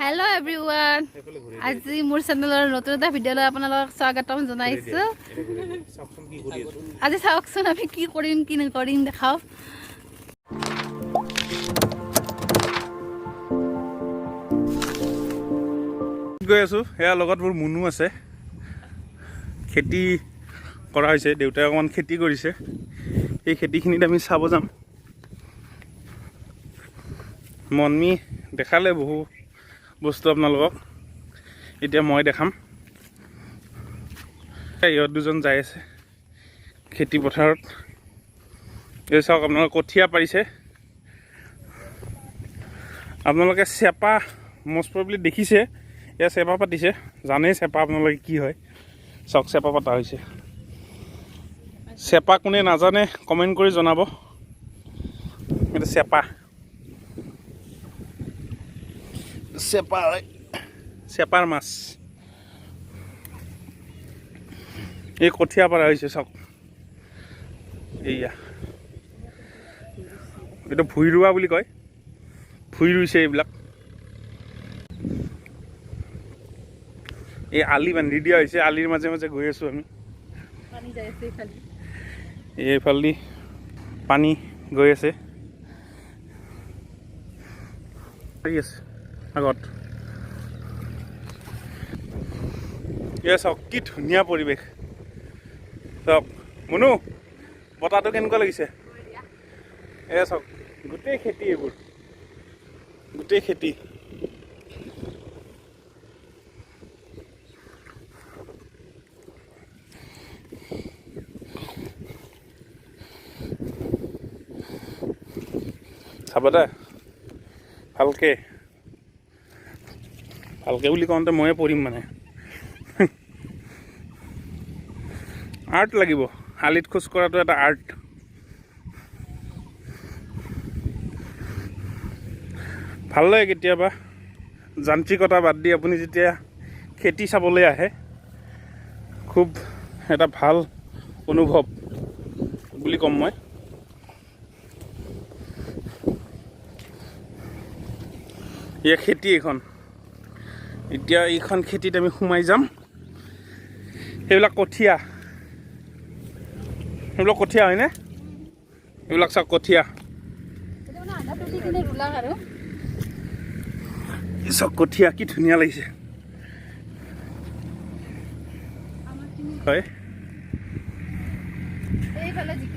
Hello' everyone, আজি মোৰ চেনেলৰ নতুন এটা ভিডিঅ'লৈ আপোনালোকক স্বাগতম জনাইছোঁ। আজি চাওকচোন আমি কি কৰিম কি নকৰিম দেখাওঁ। গৈ আছোঁ, সেয়া লগত মোৰ মুনু আছে। খেতি কৰা হৈছে, দেউতাই অকণমান খেতি কৰিছে। এই খেতিখিনিত আমি চাব যাম। মনমি দেখালে বহু বস্তু আপোনালোকক, এতিয়া মই দেখাম। ইহঁত দুজন যাই আছে খেতি পথাৰত। এই চাওক, আপোনালোকে কঠীয়া পাৰিছে। আপোনালোকে চেপা মষ্ট প্ৰবেবলি দেখিছে, এয়া চেপা পাতিছে, জানেই চেপা আপোনালোকে কি হয়। চাওক, চেপা পতা হৈছে। চেপা কোনে নাজানে কমেণ্ট কৰি জনাব। এইটো চেপা, চেপা চেপাৰ মাছ। এই কঠীয়া পৰা হৈছে চাওক। এইয়া এইটো ভুঁই ৰোৱা বুলি কয়, ভুঁই ৰুইছে এইবিলাক। এই আলি বান্ধি দিয়া হৈছে, আলিৰ মাজে মাজে গৈ আছোঁ আমি। এইফালেদি পানী গৈ আছে, আছে আগত। এয়া চাওক কি ধুনীয়া পৰিৱেশ। চাওক মুনু, বতাহটো কেনেকুৱা লাগিছে। এয়া চাওক গোটেই খেতি, এইবোৰ গোটেই খেতি। চাব দে ভালকে, ভালকে বুলি কওঁতে ময়ে পৰিম মানে। আৰ্ট লাগিব, আলিত খোজ কঢ়াটো এটা আৰ্ট। ভাল লাগে কেতিয়াবা যান্ত্ৰিকতা বাদ দি আপুনি যেতিয়া খেতি চাবলৈ আহে, খুব এটা ভাল অনুভৱ বুলি ক'ম মই। এয়া খেতি এইখন। এতিয়া এইখন খেতিত আমি সোমাই যাম। সেইবিলাক কঠীয়া, সেইবিলাক কঠীয়া হয়নে? এইবিলাক চাওক কঠীয়া, চাওক কঠীয়া কি ধুনীয়া লাগিছে। হয়,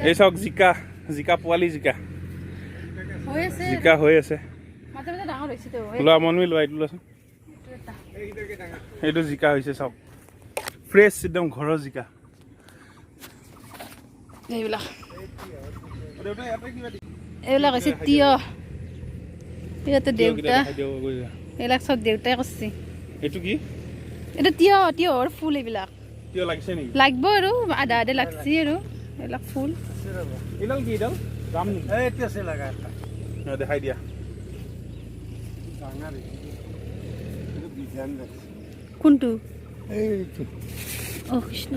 এই চাওক জিকা, জিকা পোৱালি, জিকা জিকা হৈ আছে। লোৱা মনমি, লোৱা এইটো লোৱাচোন। এইটো জিকা হৈছে চাওক, ফ্ৰেছ একদম ঘৰৰ জিকা। এইবিলাক এইবিলাক হৈছে তিয়হ। ইয়াতে দেউতা, এইবিলাক চব দেউতাই কৰিছে। এইটো কি? এইটো তিয়হ, তিয়হৰ ফুল। এইবিলাক তিয়হ লাগিছে নেকি? লাগিব আৰু আধা আধা লাগছে আৰু এইবিলাক ফুল। এইডাল কি? এইডাল যাম নেকি? দেখাই দিয়া। কোনটো? অ কৃষ্ণ,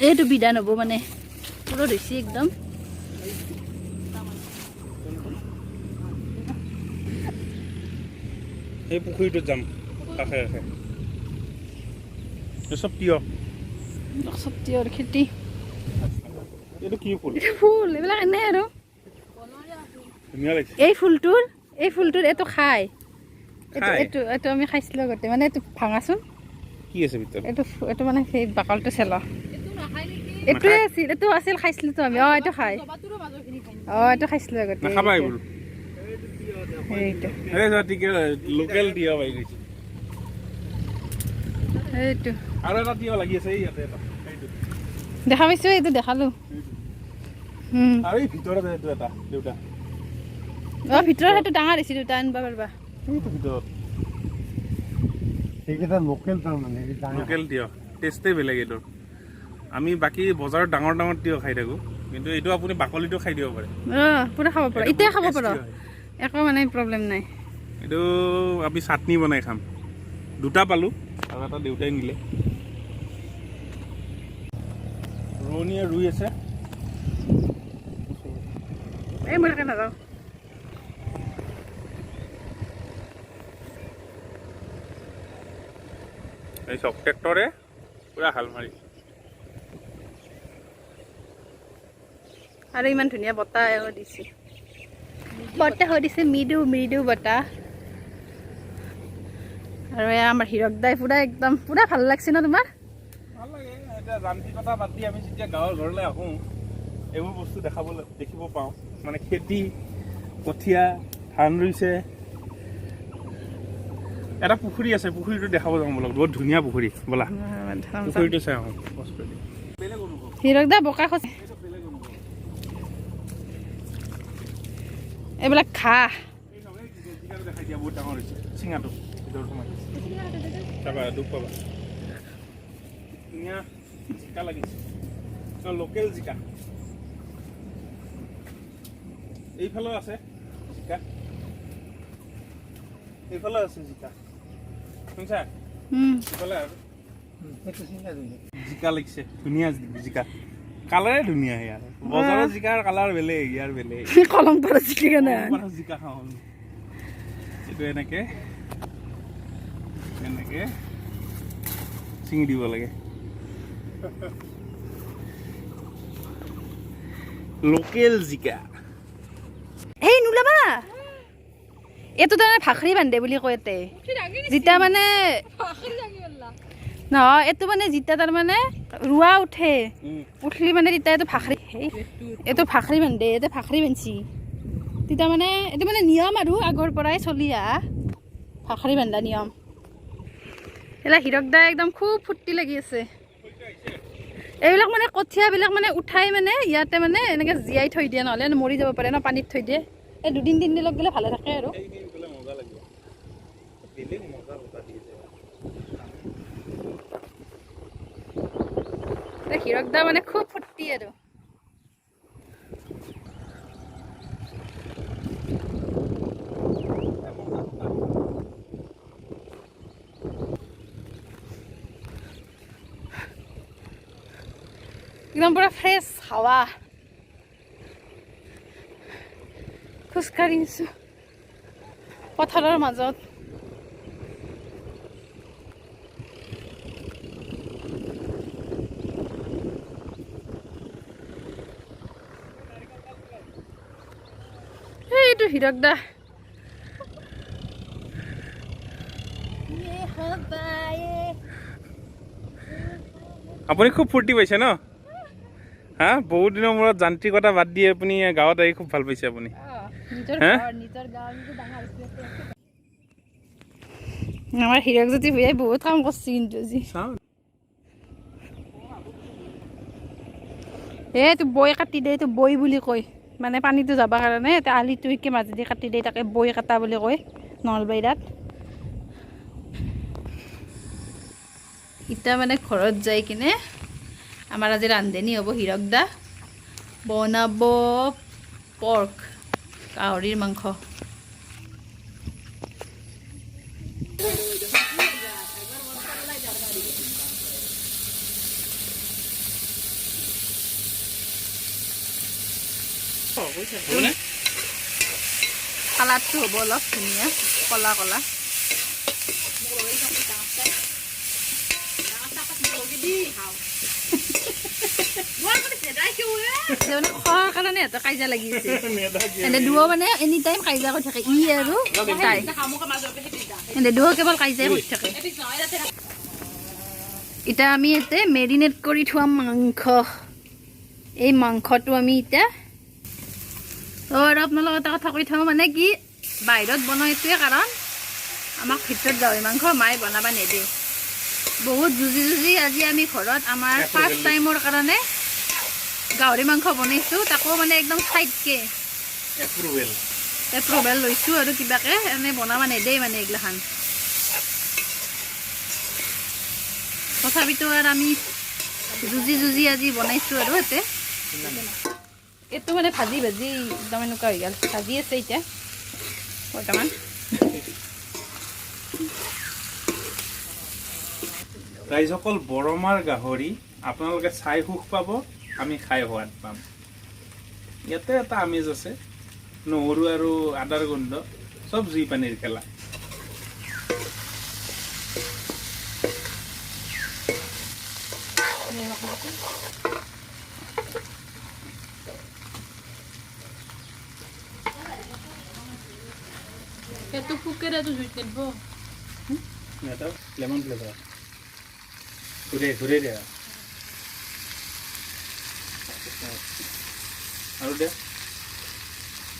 এইটো বিধান হ'ব মানে পুৰত হৈছে একদম। এই পুখুৰীটোত যাম, কাষে কাষে চব তিয়হ, চব তিয়হৰ খেতি। এইটো কি ফুল? ফুল এইবিলাক এনেই আৰু ধুনীয়া লাগিছে। এই ফুলটোৰ, এই ফুলটোৰ এইটো খাই, এইটো এইটো আমি খাইছিলোঁ আগতে। মানে এইটো ভাঙাচোন, কি আছে ভিতৰত? এইটো এইটো মানে সেই বাকলটো চেল, এইটোৱে আছিল, এইটো আছিল, খাইছিলোঁতো আমি। অঁ এইটো খাই, অঁ এইটো খাইছিলোঁ আগতে। নাখাবা এইবোৰ। সেইটো লোকেল তিয়হ পাই গৈছে। সেইটো আৰু এটা তিয়হ লাগি আছে ইয়াতে এটা, দেখা পাইছোঁ, এইটো দেখালোঁ। আৰু এই ভিতৰত এইটো এটা দেউতা। অঁ ভিতৰত সেইটো ডাঙৰ হৈছে, দেউতা আনিব পাৰিবা। সেইটো ভিতৰত সেইকেইটা লোকেল, তাৰমানে লোকেল তিয়হ, টেষ্টেই বেলেগ এইটোৰ। আমি বাকী বজাৰত ডাঙৰ ডাঙৰ তিয়হ খাই থাকোঁ, কিন্তু এইটো আপুনি বাকলিটো খাই দিব পাৰে। অঁ পুৰা খাব পাৰ, এতিয়া খাব পাৰ, একো মানে প্ৰব্লেম নাই। এইটো আমি চাটনি বনাই খাম। দুটা পালোঁ আৰু এটা দেউতাই নিলে। ৰোৱনীয়ে ৰুই আছে। এই মই নাযাওঁ। এই চব ট্ৰেক্টৰে পুৰা হাল মাৰি। আৰু ইমান ধুনীয়া বতাহ দিছে, বতাহ দিছে, মৃদু মৃদু বতাহ। আৰু এয়া আমাৰ হীৰক দাই পুৰা একদম পুৰা ভাল লাগছে ন তোমাৰ? ভাল লাগে। এতিয়া যান্ত্ৰিকতা বাদ দি আমি যেতিয়া গাঁৱৰ ঘৰলৈ আহোঁ, এইবোৰ বস্তু দেখিব পাওঁ। মানে খেতি, কঠীয়া, ধান ৰুইছে। এটা পুখুৰী আছে, পুখুৰীটো দেখাব যাওঁ বলক। বহুত ধুনীয়া পুখুৰী, ব'লা পুখুৰীটো চাই আহোঁ। হীৰক দা বোকা খোজ, এইবিলাক ঘাঁহ। দেখাই দিয়া, বহুত ডাঙৰ হৈছে চিঙাটো, ভিতৰত সোমাই চাবা, দুখ পাবা। ধুনীয়া জিকা লাগিছে, লোকেল জিকা। এইফালেও আছে জিকা, এইফালে আছে জিকা, শুনিছা? এইফালে আৰু জিকা লাগিছে, ধুনীয়া জিকা, কালাৰে ধুনীয়া। ইয়াৰ বজাৰৰ জিকাৰ কালাৰ বেলেগ, ইয়াৰ বেলেগ। কলম পাৰৰ জিকা কেনে? জিকা খাওঁ আমি। এইটো এনেকে এনেকে ছিঙি দিব লাগে। লোকেল জিকা। এই নোলাবা, এইটো তাৰমানে ভাখৰি বান্ধে বুলি কয় ইয়াতে। যেতিয়া মানে নহয়, এইটো মানে যেতিয়া তাৰমানে ৰোৱা উঠে, উঠলি মানে তেতিয়া এইটো ভাখৰি, এইটো ভাখৰি বান্ধে, এইটো ভাখৰি বান্ধছি তেতিয়া মানে এইটো মানে নিয়ম আৰু আগৰ পৰাই চলি আহা ভাখৰি বান্ধা নিয়ম। এইবিলাক হীৰক দা একদম খুব ফূৰ্তি লাগি আছে। এইবিলাক মানে কঠীয়াবিলাক মানে উঠাই মানে ইয়াতে মানে এনেকৈ জীয়াই থৈ দিয়ে, নহ'লে মৰি যাব পাৰে ন, পানীত থৈ দিয়ে। এই দুদিন তিনিদিন গ'লে ভালে থাকে আৰু। হীৰক দা মানে খুব ফূৰ্তি আৰু। একদম পুৰা ফ্ৰেছ হাৱা, খোজকাঢ়ি আছো পথাৰৰ মাজত। এইটো হীৰক দা। আপুনি খুব ফূৰ্তি পাইছে ন? হা, বহুত দিনৰ মূৰত যান্ত্ৰিকতা বাদ দি আপুনি গাঁৱত আহি খুব ভাল পাইছে আপুনি। আমাৰ হীৰকজ্যোতি ভূঞাই বহুত কাম কৰিছে কিন্তু আজি। এইটো বৈ কাটি দে, এইটো বৈ বুলি কয়, মানে পানীটো যাবৰ কাৰণে এতিয়া আলিটো শিকে মাজেদি কাটি দিয়ে, তাকে বৈ কাটা বুলি কয় নলবাৰীত। এতিয়া মানে ঘৰত যাই কিনে আমাৰ আজি ৰান্ধনি হ'ব হীৰক দা, বনাব পৰ্ক, গাহৰিৰ মাংস। কালাৰটো হ'ব অলপ ধুনীয়া কলা কলা। খোৱাৰ কাৰণে সিহঁতৰ কাজিয়া লাগি আছে। এনে দুয়ো মানে এনি টাইম কাজিয়া কৰি থাকে, ই আৰু তাই। এনে দুয়ো কেৱল কাজিয়াই কৰি থাকে। এতিয়া আমি ইয়াতে মেৰিনেট কৰি থোৱা মাংস, এই মাংসটো আমি এতিয়া আৰু আপোনালোকৰ এটা কথা কৈ থওঁ, মানে কি বাহিৰত বনাওঁ এইটোৱে কাৰণ আমাক ভিতৰত গাহৰি মাংস মায়ে বনাব নিদিয়ে। বহুত যুঁজি যুঁজি আজি আমি ঘৰত আমাৰ ফাৰ্ষ্ট টাইমৰ কাৰণে গাহৰি মাংস বনাইছোঁ, তাকো মানে একদম চাইডকে এপ্ৰুভেল লৈছোঁ আৰু কিবাকে এনেই বনাব নিদিয়ে মানে এইগিলাখান। তথাপিতো আৰু আমি যুঁজি যুঁজি আজি বনাইছোঁ আৰু ইয়াতে। এইটো মানে ভাজি ভাজি একদম এনেকুৱা হৈ গ'ল, ভাজি আছে এতিয়া বৰ্তমান। ৰাইজসকল, বৰমাৰ গাহৰি আপোনালোকে চাই সুখ পাব, আমি খাই সোৱাদ পাম। ইয়াতে এটা আমেজ আছে, নহৰু আৰু আদাৰ গোন্ধ, চব জুই পানীৰ খেলা। সেইটো ফুকেৰেটো জুইত নিদিব। লেমন ফ্লেভাৰ, ঘূৰে ঘূৰে দে আৰু দে,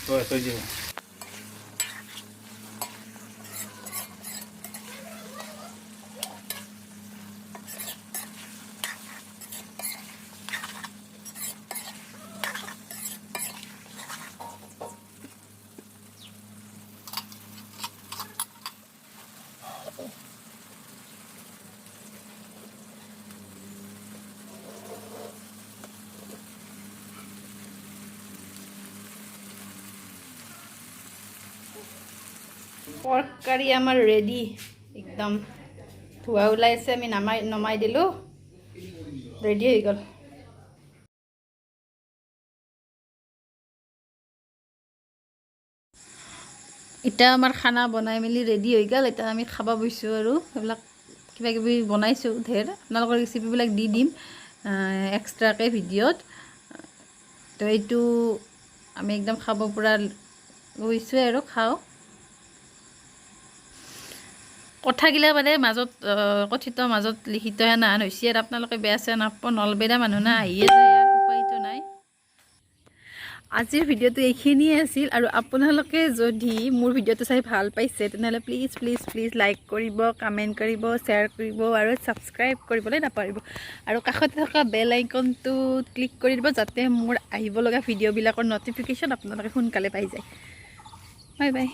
হয় থৈ দিব। পৰ্ক কাৰী আমাৰ ৰেডি, একদম ধোঁৱা ওলাইছে। আমি নমাই দিলোঁ, ৰেডি হৈ গ'ল। এতিয়া আমাৰ খানা বনাই মেলি ৰেডি হৈ গ'ল। এতিয়া আমি খাব বহিছোঁ আৰু সেইবিলাক কিবা কিবি বনাইছোঁ ধেৰ। আপোনালোকৰ ৰেচিপিবিলাক দি দিম এক্সট্ৰাকৈ ভিডিঅ'ত। তো এইটো আমি একদম খাব পৰা গৈছোঁৱে আৰু খাওঁ। কথাগিলা মানে মাজত কথিত মাজত লিখিত হেনাহান হৈছে আৰু আপোনালোকে বেয়া চেয়া নাপাব। নলবেৰীয়া মানুহ না, আহিয়ে যায় আৰু উপায়টো নাই। আজিৰ ভিডিঅ'টো এইখিনিয়ে আছিল আৰু আপোনালোকে যদি মোৰ ভিডিঅ'টো চাই ভাল পাইছে, তেনেহ'লে প্লিজ প্লিজ প্লিজ লাইক কৰিব, কমেণ্ট কৰিব, শ্বেয়াৰ কৰিব আৰু ছাবস্ক্ৰাইব কৰিবলৈ নাপাহৰিব। আৰু কাষতে থকা বেল আইকনটোত ক্লিক কৰি দিব, যাতে মোৰ আহিব লগা ভিডিঅ'বিলাকৰ ন'টিফিকেশ্যন আপোনালোকে সোনকালে পাই যায়। Bye bye.